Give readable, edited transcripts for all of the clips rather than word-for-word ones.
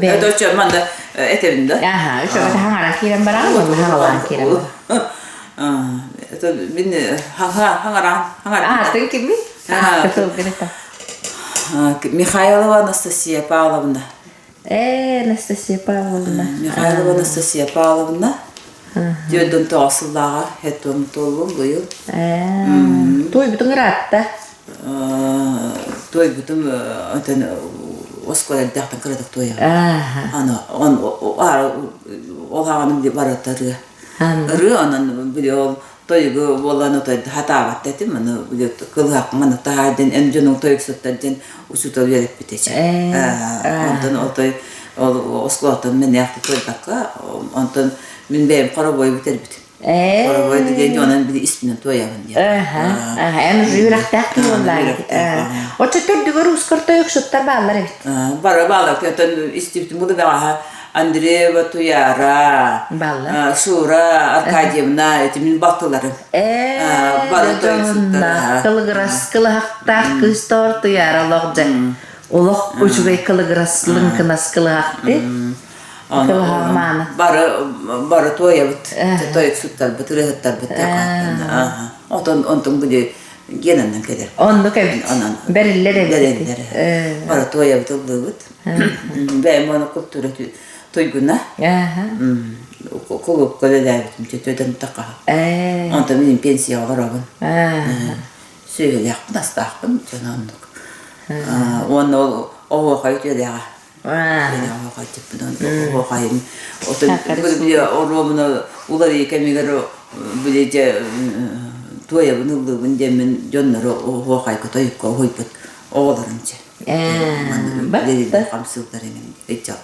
Это очо манда этэбин да. Аха, үчүгэй хаҥаран киирэн бараҕын уонна хаҥалаан киирэн бараҕын. Это мин хаҥаран хаҥаран. А, ты кимий? Михайлова Анастасия Павловна. Э, Анастасия Павловна. Михайлова Анастасия Павловна. Дьүөдүн тоҕус сыллааҕа хеттуом туоллум быйыл. Э, туойбутуҥ ыраатта. Туойбутум отон оскуола элбэхтэн кыратык туойа. Аны он ол аҕаным барыта ырыа. Ырыа онон били ол тойугу буолан отой хатаабат этим аны били кылыһах маны таһаар диэн эн дьонуҥ тойуксуттар диэн учуутал үөрэппит этэ. Онтон отой ол оскуолаттан мен яхты туойбакка онтон мин бэйэм хоробуой бүтэрбитим. Хоробуой диэн онон били испинэн туойабын диэн. Эн үөрэхтээх киһи буоллаҕыҥ. Оччо төрдүгэр уускар тойуксуттар бааллар эбит. Бары бааллар. Оттон истибитим буду бэҕэһээ Андреева Туяра, Шура Аркадьевна эти мин балтыларым. Бары тойуксуттар. Кылыгырас кылыһахтаах кыыс тоор Туяра олох дьэ. Олох үчүгэй кылыгырас лыҥкынас кылыһахты. Кылыһах Бары бары туойабыт, тойуксуттарбыт, ырыаһыттарбыт Отон онтон били генаннан кэлэр. Оннук эбит. Бэриллэр эбит. Бэриллэр. Бары туойабыт ыллыыбыт. Бэйэм уонна култуура туйгуна. Кулуупка үлэлээбитим төтөдөн тахаһа. Онтон мин пенсияҕа олоробун. Сүөһүлээхпин, астаахпын, дьон оннук. Уонна ол оһуохай үтүөлээҕэ. Оһуохай оһуохайым. Отон оруобуна уларыйыы кэмигэр били дьэ туойабын ыллыыбын диэммин дьоннору оһуохайга тойукка уһуйбут оҕолорум дьэ. Батта. Хамсыыллар эҥин ыйдьал.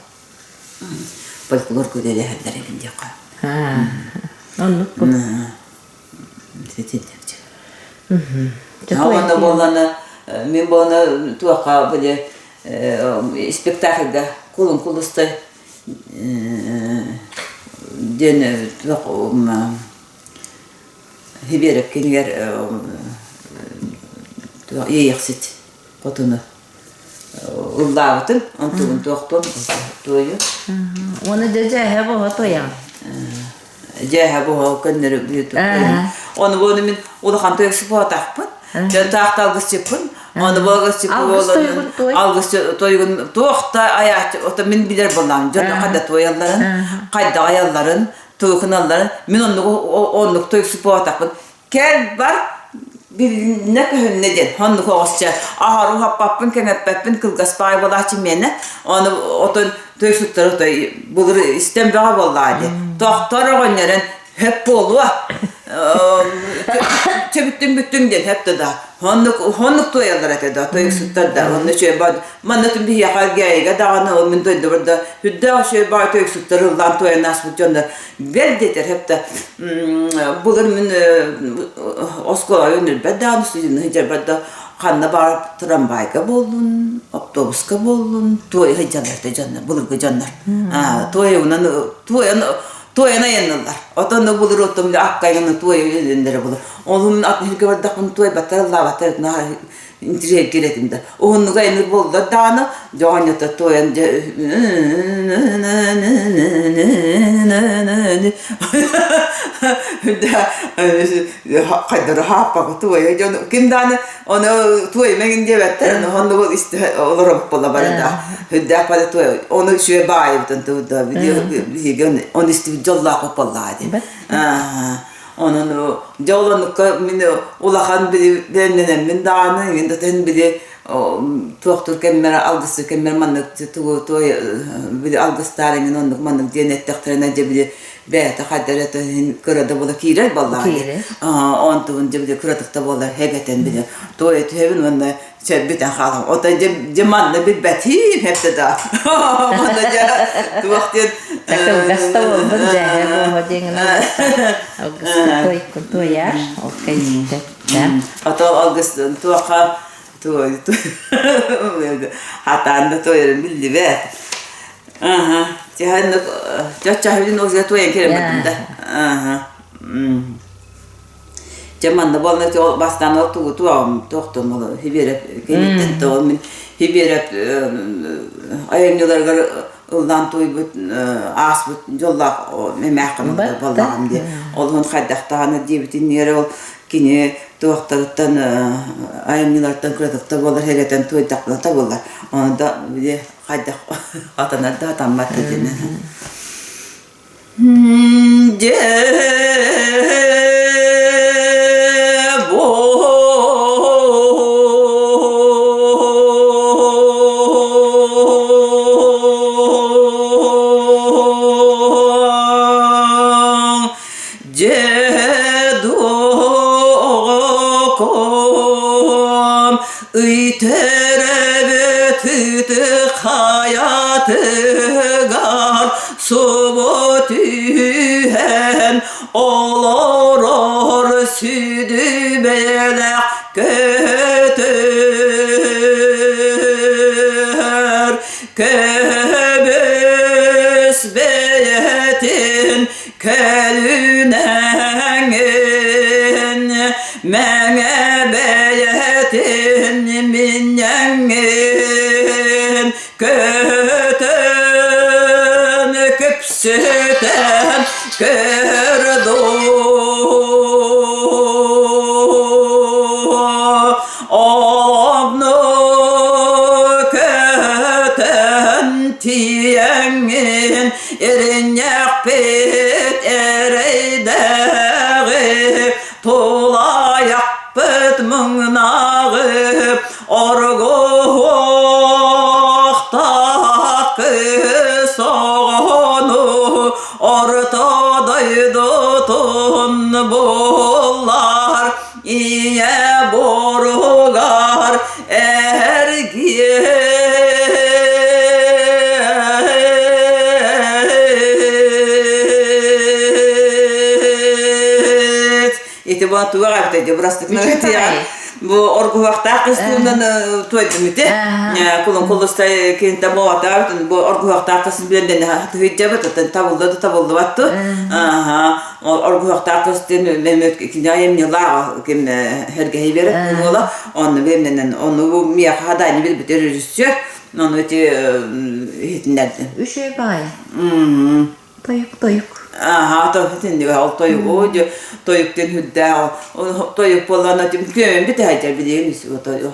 Фольклор үлэлэһэллэр эҥин диэххэ. Оннук бу. Онно буоллана мин буолана туохха били спектакльга кулун кулустай диэн туох Хибиэрэп кинигэр иэйэхсит хотуну ыллаабытын онтугун туохтун туойу Уонна дьэ дьээһэ буоһа туойаҕын дьээһэ буоһа көннөрү ону буону мин улахан туойуксупуотахпын дьон таахта алгысчыппын ону бу алгысчыппы буолан алгыс тойугун туох да айааччы ото мин билэр буоллаҕым дьон хайда туойалларын хайда айалларын туйукуналларын мин оннук оннук туойуксупуотахпын Кэл бар билиннэ көһүннэ диэн оннук оҕусча аһары уһаппаппын кэҥэппэппин кылгас баай буолааччы миэнэ ону отон тойсуттары той былыр истэн бөҕө буоллаҕа дии тохтор оҕонньорун хөп буолуо чөбүттүн бүттүн диэн хөп да оннук оннук туойаллар этэ да тойуксуттар да онно үчүгэй баа манна түн биһиэхэ Гээйигэ даҕаны ол мин дойдубар да үрдээх үчүгэй баай тойуксуттар ыллаан туойан ааспыт дьоннор Бэл диэтэр хэптэ былыр мин оскуолаҕа үөнүрбэт даҕаны студенныы сылдьарбар да ханна баар трамвайга буоллун, автобуска буоллун туойа сылдьаллар этэ дьоннор, былыргы дьоннор. Туойугунан туойан туойан айанныллар. Отон былыр оттон аккайганы туойа үөннэрэ булар. Ол атын сиргэ бардахпын туойбаттар, ыллаабаттар интириэргиир этим да. Уһуннуга эмир буоллар даҕаны, дьоҕонньото туойан дьэ хайдары хааппака туойа дьон ким даҕаны ону туойма диэбэттэр ону оннугу истэ олоробут буола бары да үрдээх бары туой ону үчүгэй баайыбытын туһуда биһиги ону истибит дьоллоох буоллаҕа дии Онон дьэ ол оннукка мин улахан били бэлэмнэнэммин даҕаны мин да били туохтуур кэммэр алгыстыыр кэммэр маннык тугу туой били алгыстаар эҥин оннук маннык диэн эттэхтэринэ дьэ били бэйэтэ хайда эрэ иһин кыра да буола киирэр буоллаҕа дии. Онтубун дьэ били кыратык да буоллар һэгэтэн били туойа түһэбин уонна Сөрбүтэн хаалан. Отой дьэ, дьэ манна билбэтиим эптэ да. Манна дьэ туох диэн Кылгас да буолбут дьээһэ буоһо диэҥин алгыста туойкун туойар ол кэйситтэ. Ото алгыс туохха туой хатаан да туойарын биллибэт. Аха. Тиһаннык чаччаһыбын озга туойан кереммэтим да. Аха. Дьэ манна буолла ол бастаан ол тугу туоҕум туохтум ол Хибиэрэп киниттэн тоҕо мин Хибиэрэп айымньыларыгар ыллаан туойбут ааспыт дьоллоох эмээххин буоллаҕым дии. Олуһун хайдахтаҕына диэбитин иэрэ ол кини туохтарыттан айымньыларыттан кыратыкта буолар эрэтэн туойдахпына табыллар. Ону да били хайдах атанар да атаммат да диэн. Дьэ Дьэ доҕоком ый төрөбүт ытык хайатыгар субу түһэн олорор сүдү бэлэх көтөр көбүс бэйэтин Кэлүнэҥин мэҥэ бэйэтин минньэҥҥин көтөн күпсүтэн көр дуу Онно көтөн тиийэҥҥин Иринньэхпит эрэйдээҕи, тулаайахпыт муҥнааҕы, оргуһуохтаах кыыс оҕону орто дойдутун буллар, ийэ буоругар эргиэ Ити бу туох эбитэ дии бырастык бу оргуһуохтаах кыстыынан туойдум ити кулун кулустай кинтэ буолатаабыт бу оргуһуохтаах кыс билэн тыһыйдьабыт табылла да табыллыбат ту Оргуһуохтаах кыстыын кини айымньылаах ким Сэргэһи берет буола онну биэмнэнэн ону миэхэ хадаайны билбит режиссер ону ити иһитиннэрдин. Үчүгэй баҕайы. Тойук тойук. Аха то итинник ол тойук о тойук диэн үрдээх тойук буоллаҕына күөмэн бүтэһэдьэр билигин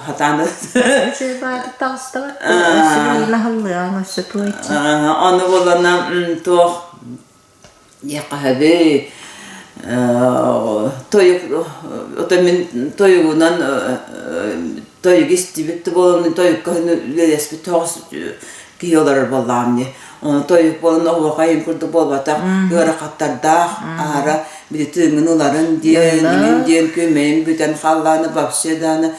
хатаан Үчүгэй баҕайы таҕыстыбат. Өссө билигин аһыллыаҕыҥ өссө туойчу. Ону буоллаҕына туох Диэххэ тойук ото мин тойугунан тойук истибит да буолан тойукка үлэлэспит тоҕус киһи олорор буоллаҕым дии. Ону тойук буолан оһуохайым курдук буолбатах ыарахаттардаах аһара били тыыҥҥын ыларын диэн иҥин диэн күөмэйим бүтэн халлааны вообще даҕаны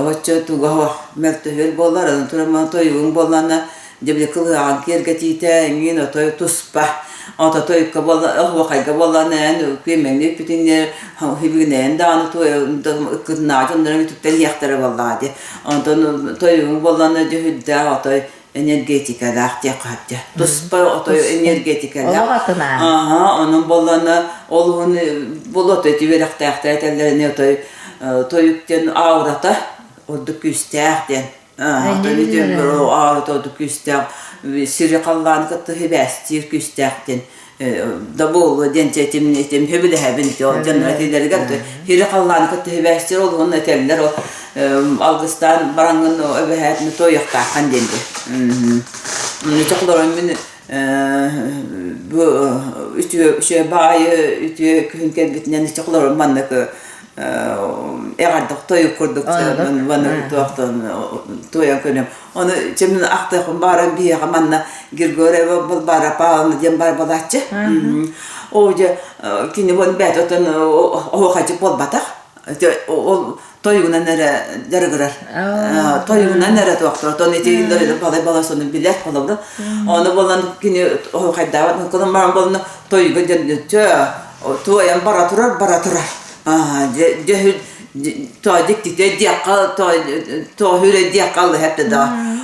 оччо туга суох мөлтөһүөр буоллар аны туран тойугуҥ буоллаҕына Дьэ били кылыһаҕын киэргэтиитэ эҥин отой туспа. Ото тойукка буолла оһуохайга буоллаҕына эн күөмэҥҥэ үппүтүҥҥэ хибигинэйэн даҕаны ыккытынааҕы дьоннорун үтүктэн иһиэхтэрэ буоллаҕа дии. Онтон тойугуҥ буоллаҕына дьэ үрдээх отой энергетикалаах диэххэ сөп Туспа отой энергетикалаах. Олох атына. Аха, онон буоллаҕына ол уһун буолуо отой үөрэхтээхтэр этэллэринэ отой тойук диэн аурата ордук күүстээх диэн. Аата күүстээх сири халлааны кытта сибээстиир күүстээх диэн да буолуо диэн этим этим сөбүлэһэбин дьон этилэригэр сири халлааны кытта сибээстиир ол уонна этэллэр ол алгыстаан бараҥҥын эбэһээтин туойуохтааххын диэн дии чохлорон мин бу үтүө үчүгэй баайы үтүө күһүн кэлбитинэн чохлорон маннык эҕэрдэх тойук курдук маннык туохтан туойан көрүм. Ону чэмин ахтыахпын бааран биһиэхэ манна Григорьева Балбаара Павловна диэн бар балааччы. Оо дьэ кини уон бэт отон оһуохайдьыт буолбатах. Ол тойугунан эрэ дьарыгырар. Тойугунан эрэ туохтар. Отон ити балай балай сону билэр холобура. Ону болан кини оһуохайдаабат. Кылын баран болна тойуга дьэ туойан бара турар, бара турар. Дьэ Тоо дьиктитэ диэххэ тоо хүрэ диэххэ аллыһэптэ да.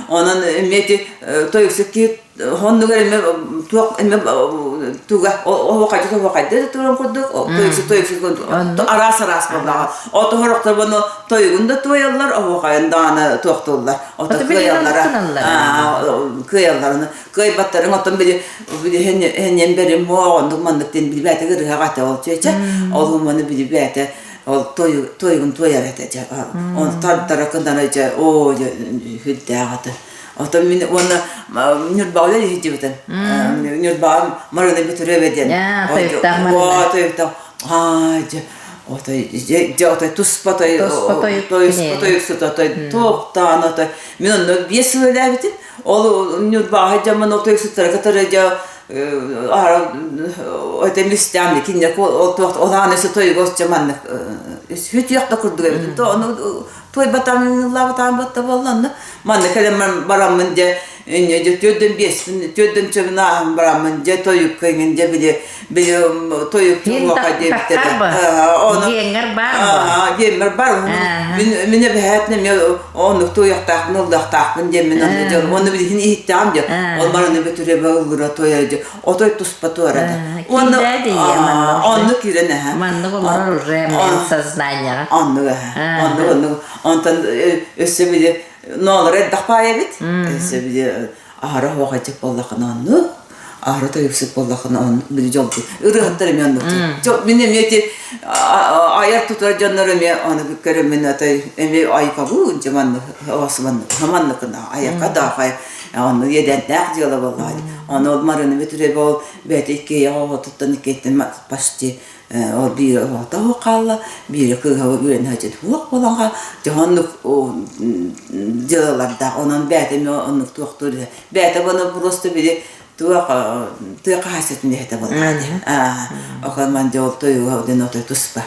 Онон эмиэ ити тойуксут киһи Оннугар эмэ туох эмэ туга оһуохайдык оһуохайдык да туран курдук тойуксут тойуксут араас араас буоллаҕа. Ото сорохтор бону тойугун да туойаллар, оһуохайын даҕаны туохтууллар. Ото кыайаллара кыайалларына кыайбаттарын оттон били били хэнньэн бэрим оннук маннык диэн билбээтэ ырыһаҕа этэ ол чүөчэ ол маны билбээтэ ол тойугун туойар этэ дьэ он тардара кынара дьэ оо хүддээх этэ. Оттон мин уонна Ньурбаҕа үлэлиһидьибитим. Ньурбаҕа Марина Петровна диэн. Тойуктаах Марина. Тойуктаах. Аа, дьэ, отой, дьэ, отой туспа той, туспа тойуксут отой, туохтаан отой. Мин онно 5 сыл үлэлээбитим. Ол Ньурбаҕа дьаммын ол тойуксуттара кытары дьэ аара отой мистэм кинилэр ол туох ол ааны тойуга оччо маннык сүтүөх да курдук эбит. То ону туойбатаан ыллаабатаан батта буолла онно манна кэлэн бараммын дьэ инньэ дьэ түөрдөн биэспин түөрдөн чөбүн ааһан бараммын дьэ тойукка иҥин дьэ били били тойук туоха диэбиттэрэ ону гиэҥҥэр баар гиэммэр бар мин мин эбэһээтин эмиэ оннук туойуохтаахпын ыллыахтаахпын диэммин онно дьон уонна билигин иһиттэҕим дьэ ол бараны бөтүрүөбэ ыллыра туойа дьэ отой туспа туората уонна оннук киирэн эһэ маннык олорор уже сознанияҕа оннук эһэ оннук оннук онтон өссө били ноолор элбэх баай эбит өссө били аһара оһуохайдьык буоллахына оннук аһара тойуксут буоллахына оннук били дьолбут ырыаһыттар эмиэ оннук мин эмиэ ити айар тутар дьоннор эмиэ ону көрөммүн отой эмиэ айкабыын дьэ маннык манныкына айакка даахай Онно иэдээнтээх дьыала буоллаҕа дии. Ону ол Марина Петровна ол бэйэтэ иккиэйэх оҕотуттан иккиэйтэн почти ол биир оҕото суох хаалла, биирэ кыыһа үөрэнэ сылдьан суох буолан хаалла. Дьэ оннук дьыалалардаах. Онон бэйэтэ эмиэ оннук туохтуур үһү. Бэйэтэ буола просто били туох тыа хаһаайыстыбатын үлэһитэ буоллаҕа дии. Окон дьэ ол тойуга диэн отой туспа.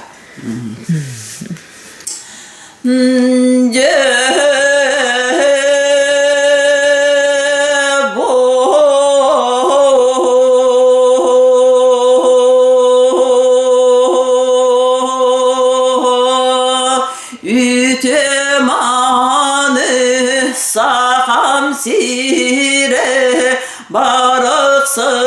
Дьэ Үтүө-мааны сахам сирэ барахсан.